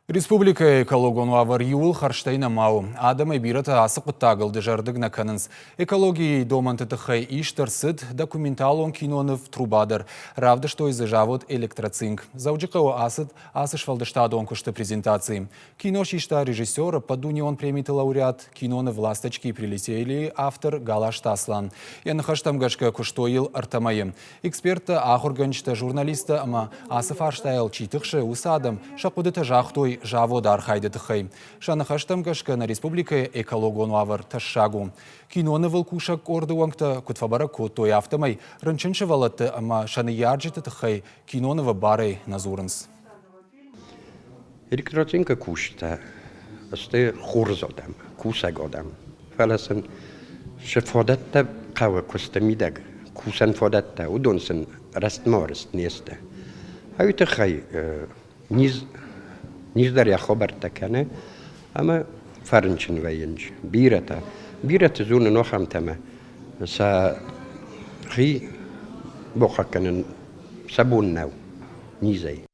Республикӕйы экологон уавӕр иууыл хӕрзтӕй нӕма у. Адӕмӕй бирӕтӕ ацы хъуыддагыл дызӕрдыг нӕ кӕнынц. Экологийы домӕнты тыххӕй ист ӕрцыд документалон киноныв «Труба» дӕр. Равдыстой дзы завод «Электроцинк». Дзӕуджыхъӕуы ацыд ацы сфӕлдыстадон куысты презентаци. Кино систа режиссер, ӕппӕтдунеон премиты лауреат, киноныв «Ласточки прилетели» автор Галазты Аслан. Йӕ ныхӕстӕм гӕсгӕ куыстой йыл ӕртӕ мӕйы. Эксперттӕ, ахуыргӕнджытӕ, журналисттӕ ӕмӕ ацы фарстайыл чи тыхсы, уыцы адӕм сӕ хъуыдытӕ загътой заводы архайды тыххӕй. Сӕ ныхӕстӕм гӕсгӕ нӕ республикӕйы экологон уавӕр тӕссаг у. Кинонывыл кусӕг къорды уӕнгтӕ куыд фӕбӕрӕг кодтой, афтӕмӕй рынчын сывӕллӕтты ӕмӕ сӕ ныййарджыты тыххӕй кинонывы барӕй нӕ дзурынц. Электроцинкы кусджытӕ сты хорз адӕм, кусӕг адӕм. Фӕлӕ сын цы фадӕттӕ хъӕуы куысты мидӕг, кусӕн фадӕттӕ, уыдон сын рӕстмӕ арӕзт не сты. Уый тыххӕй низ, низ дӕр йӕ хабӕрттӕ кӕны ӕмӕ фӕрынчын вӕййынц бирӕтӕ. Бирӕты зонын ахӕмтӕ ӕмӕ сӕ хи бахъахъхъӕнын сӕ бон нӕу низӕй.